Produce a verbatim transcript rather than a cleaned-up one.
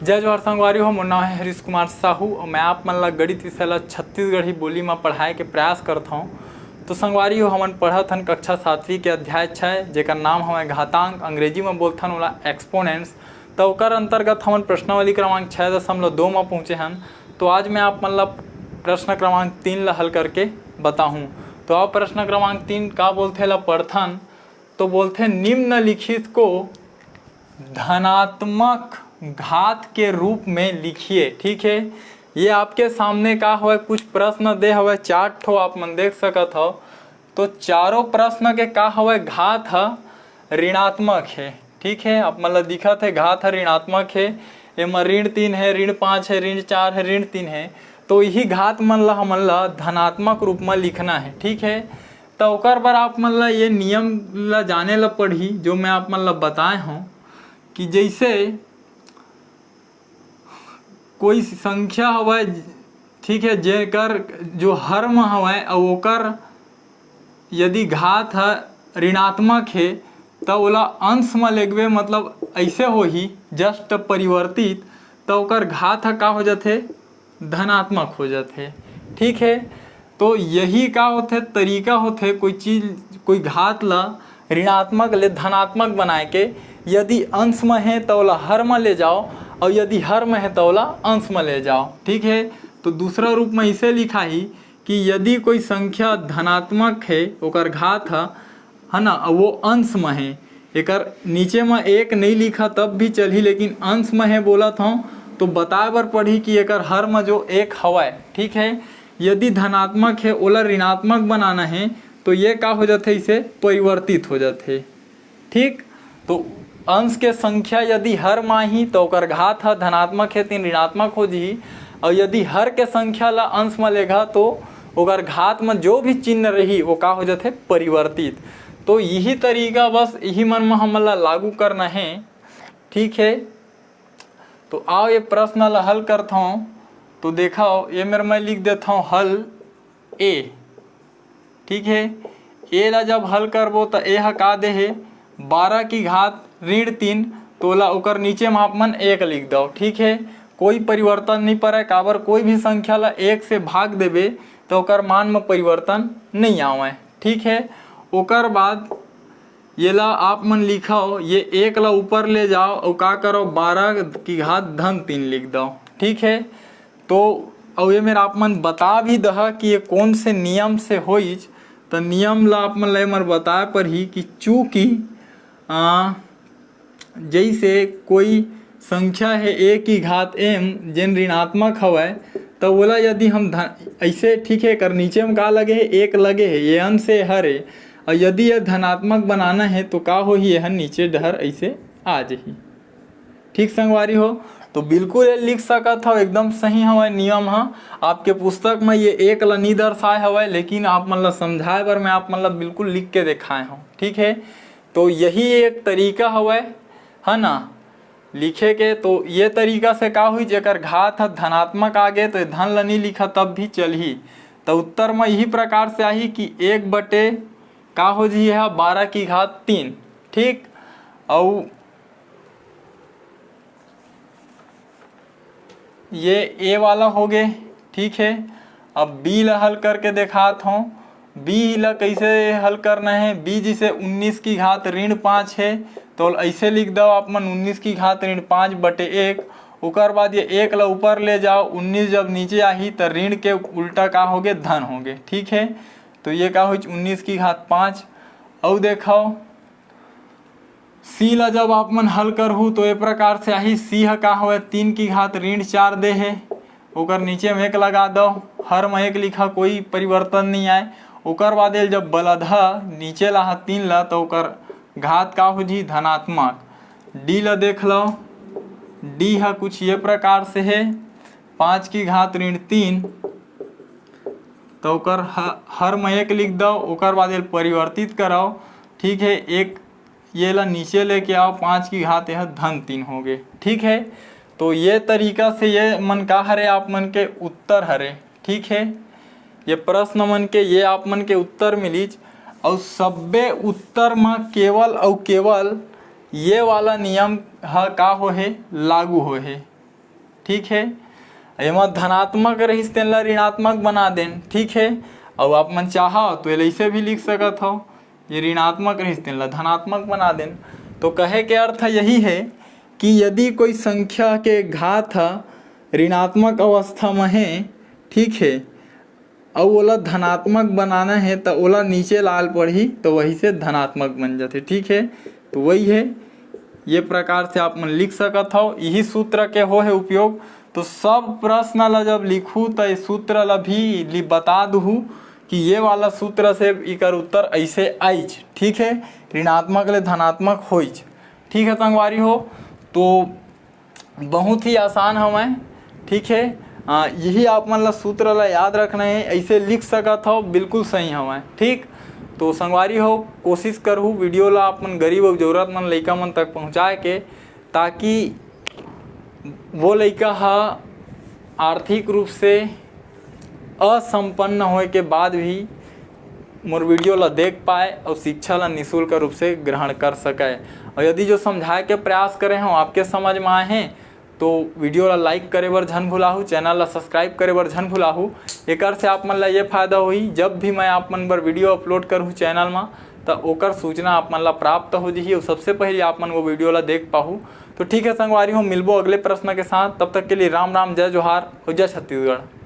जय जोहार संगवारी हो, मोर नाम है हरीश कुमार साहू और मैं आप मन ला गणित विषय ला छत्तीसगढ़ी बोली मा पढ़ाए के प्रयास करत हौं। तो संगवारी हो, हमन पढ़त हन कक्षा सातवीं के अध्याय छः, जेकर नाम हवय घातांक, अंग्रेजी मा बोलथन ओला एक्सपोनेंट्स। तो ओकर अंतर्गत हमन प्रश्नावली क्रमांक छः दशमलव दो मा पहुँचे हन। तो आज मैं आप मन ला प्रश्न क्रमांक तीन ला हल करके बताहूँ। तो अब प्रश्न क्रमांक तीन का बोलथे ला पढ़थन। तो बोलथे, निम्नलिखित को धनात्मक घात के रूप में लिखिए। ठीक है, ये आपके सामने का हवय, कुछ प्रश्न दे हवय, चार ठो आप मन देख सकत हव। तो चारों प्रश्न के का हवय, घात ह ऋणात्मक है। ठीक है, आप मन ला दिखत है घात ह ऋणात्मक है, एमा ऋण तीन है, ऋण पाँच है, ऋण चार है, ऋण तीन है। तो यही घात मन ला हमन ला धनात्मक रूप में लिखना है। ठीक है, तो ओकर बर आप मन ला ये नियम ला जाने ला पड़ही, जो मैं आप मन ला बताए हूँ कि जैसे कोई संख्या हवय, ठीक है, जेकर जो हर म हवय अउ ओकर यदि घात ह ऋणात्मक हे, त ओला अंश म लेगबे, मतलब ऐसे होही, जस्ट परिवर्तित, त ओकर घात ह का हो जाथे? धनात्मक हो जाथे। ठीक है, तो यही का होथे, तरीका होथे कोई चीज, कोई घात ला ऋणात्मक ले धनात्मक बनाए के। यदि अंश म हे त ओला हर म ले जाओ, और यदि हर म हे त ओला अंश म ले जाओ। ठीक है, तो दूसरा रूप में इसे लिखाही कि यदि कोई संख्या धनात्मक है, ओकर घात ह, है ना, वो अंश म है, एकर नीचे म एक नहीं लिखा तब भी चलही, लेकिन अंश म है बोलत हूँ, तो बताए बर पड़ही कि एकर हर म जो एक हवय। ठीक है, यदि धनात्मक है, ओला ऋणात्मक बनाना है, तो ये का हो जाथे, इसे परिवर्तित हो जाथे। ठीक, तो अंश के संख्या यदि हर म आही तो ओकर घात ह धनात्मक हे, तीन ऋणात्मक हो जही, और यदि हर के संख्या ला अंश म लेगा तो ओकर घात म जो भी चिन्ह रही वो का हो जाथे, परिवर्तित। तो यही तरीका बस यही मन म हमन ला लागू करना है। ठीक है, तो आओ ये प्रश्न ला हल करथौं। तो देखो ये मेर मैं लिख देथौं हल ए। ठीक है, ए ला जब हल करबो त ए ह का दे हे, बारह की घात ऋण तीन, तो ओला ओकर नीचे म आप मन एक लिख दव। ठीक है, कोई परिवर्तन नहीं परय, काबर कोई भी संख्या ला एक से भाग देबे त ओकर मान म परिवर्तन नहीं आवय। ठीक है, ओकर बाद ये ला आप मन लिखव, ये एक ला ऊपर ले जाओ और का करो, बारह की घात धन तीन लिख दो। ठीक है, तो और ये मेर आप मन बता भी दह कि ये कौन से नियम से होइच, तो नियम ला आप मन ला एमर बताए परही कि चूंकि आ, जैसे कोई संख्या है ए की घात एम, जेन ऋणात्मक हवय, तो ओला यदि हम धन, ऐसे, ठीक है, कर नीचे में का लगे है, एक लगे है, ये अंश से हर है, और यदि ये धनात्मक बनाना है तो का होही, यह नीचे डहर ऐसे आ जही। ठीक संगवारी हो, तो बिल्कुल ये लिख सकत हव, एकदम सही हवय नियम ह। आपके पुस्तक में ये एक ला नी दर्शाए हवय, लेकिन आप मन ला समझाए बर मैं आप मन ला बिल्कुल लिख के देखाए हूँ। ठीक है, तो यही एक तरीका हवय, है ना, लिखे के। तो ये तरीका से का हुई, जेकर घात ह धनात्मक आगे तो ये धन ल नी लिखा तब भी चलही। तो उत्तर म यही प्रकार से आही कि एक बटे का हो जी है, बारह की घात तीन। ठीक, अउ ये ए वाला हो गए। ठीक है, अब बी ला हल करके देखात हूँ। बी ला कैसे हल करना है, बी जिसे उन्नीस की घात ऋण पाँच है, तो ऐसे लिख दो आप मन, उन्नीस की घात ऋण पाँच बटे एक। ओकर बाद ये एक ला ऊपर ले जाओ, उन्नीस जब नीचे आही तो ऋण के उल्टा का होगे, धन होगे। ठीक है, तो ये का हुई, उन्नीस की घात पाँच। अउ देखो सी ला जब आप मन हल करहू तो ए प्रकार से आही। सी ह का हवय, तीन की घात ऋण चार दे हे, ओकर नीचे में एक लगा दो, हर में एक लिखा, कोई परिवर्तन नहीं आए। ओकर बाद एल जब बलदहा नीचे ला हा तीन ला तो ओकर घात का हो जी, धनात्मक। डी ला देख लो, डी ह कुछ ये प्रकार से है, पाँच की घात ऋण तीन, तो ओकर ह-, हर में एक लिख दो, ओकर बाद एल परिवर्तित कराओ। ठीक है, एक ये ला नीचे लेके आओ, पाँच की घात यह धन तीन हो गए। ठीक है, तो ये तरीका से ये मन का हरे, आप मन के उत्तर हरे। ठीक है, ये प्रश्न मन के ये आप मन के उत्तर मिलीच। और सब्बे उत्तर म केवल और केवल ये वाला नियम ह का हो हे, लागू हो हे। ठीक है, एमा धनात्मक रहिस तेन ला ऋणात्मक बना देन। ठीक है, अउ आप मन चाहो तो एला ऐसे भी लिख सकत हो, ये ऋणात्मक रहिस तेन ला धनात्मक बना देन। तो कहे के अर्थ यही है कि यदि कोई संख्या के घात ह ऋणात्मक अवस्था में है, ठीक है, अउ ओला धनात्मक बनाना है, तो ओला नीचे लाल पड़ही, तो वही से धनात्मक बन जाथे। ठीक है, तो वही है, ये प्रकार से आप मन लिख सकत हो। यही सूत्र के हो है उपयोग। तो सब प्रश्न ला जब लिखू, तो ये सूत्र ला भी लि-, बता दूहू कि ये वाला सूत्र से इकर उत्तर ऐसे आइच। ठीक है, ऋणात्मक ले धनात्मक होइच। ठीक है संगवारी हो, तो बहुत ही आसान हवय। ठीक है, आ, यही आप मन ला सूत्र ला याद रखना है, ऐसे लिख सकत हो, बिल्कुल सही हवय। ठीक, तो संगवारी हो, कोशिश करहू वीडियो ला आप मन गरीब अउ जरूरतमंद लइका मन तक पहुँचाए के, ताकि वो लइका ह आर्थिक रूप से असंपन्न होए के बाद भी मोर वीडियो ला देख पाए और शिक्षा ला निशुल्क रूप से ग्रहण कर सके। और यदि जो समझाए के प्रयास करे हों, आपके समझ में आए हैं, तो वीडियो ला लाइक करे बर झन भुलाहू, चैनल ला सब्सक्राइब करे बर झन भुलाहू। एकर से आप मन ला ये फायदा होही, जब भी मैं आप मन बर वीडियो अपलोड करहूँ चैनल मा, त ओकर सूचना आप मन ला प्राप्त हो जही और सबसे पहले आप मन वो वीडियो ला देख पाहू। तो ठीक है संगवारी हो, मिलबो अगले प्रश्न के साथ। तब तक के लिए राम राम, जय जोहार और जय छत्तीसगढ़।